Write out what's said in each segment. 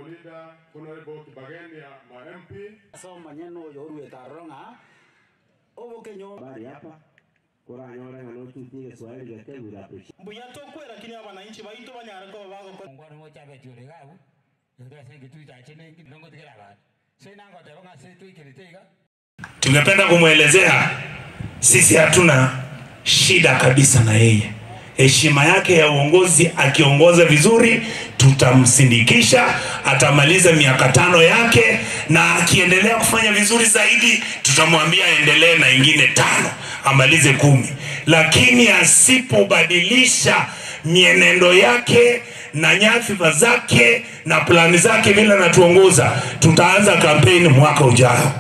Leader Honorable Kibagenia ma MP soma nyeno yoru etaronga obokenyo bali hapa kuranyora ngano Kiswahili gategura mbuya tokwera kini abananchi baito banyarako bago ngwano mocha beture gabu Tungependa kumwelezea sisi hatuna shida kabisa na yeye. Heshima yake ya uongozi, akiongoza vizuri tutamsindikisha, atamaliza miaka 5 yake, na akiendelea kufanya vizuri zaidi tutamwambia aendelee na ingine 5, amalize 10. Lakini asipobadilisha mienendo yake na nyadhifa zake na plani zake vile anatuongoza, tutaanza kampeni mwaka ujao.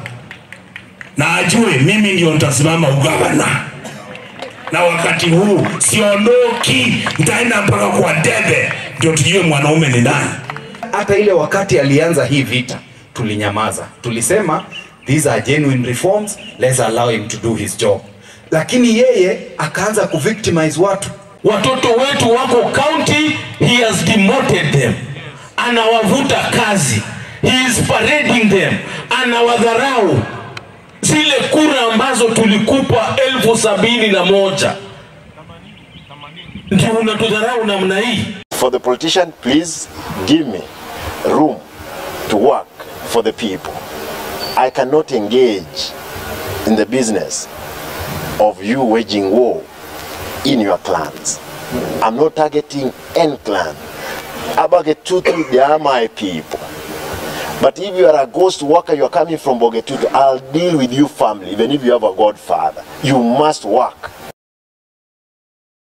Na ajue mimi ndio nitasimama ugavana. Na wakati huu siondoki, nitaenda mpaka kwa debe ndio tujue mwanaume ni nani. Hata ile wakati alianza hii vita tulinyamaza, tulisema these are genuine reforms, let's allow him to do his job. Lakini yeye akaanza kuvictimize watu. Watoto wetu wako county, he has demoted them. Anawavuta kazi. He is parading them. Anawadharau. Zile kura ambazo tulikupa 71,000. Ndio unatudharau namna hii. For the politician, please give me room to work for the people. I cannot engage in the business of you waging war in your clans. I'm not targeting any clan. Abagetutu, they are my people. But if you are a ghost worker, you are coming from Bogetutu, I'll deal with you family, even if you have a godfather. You must work.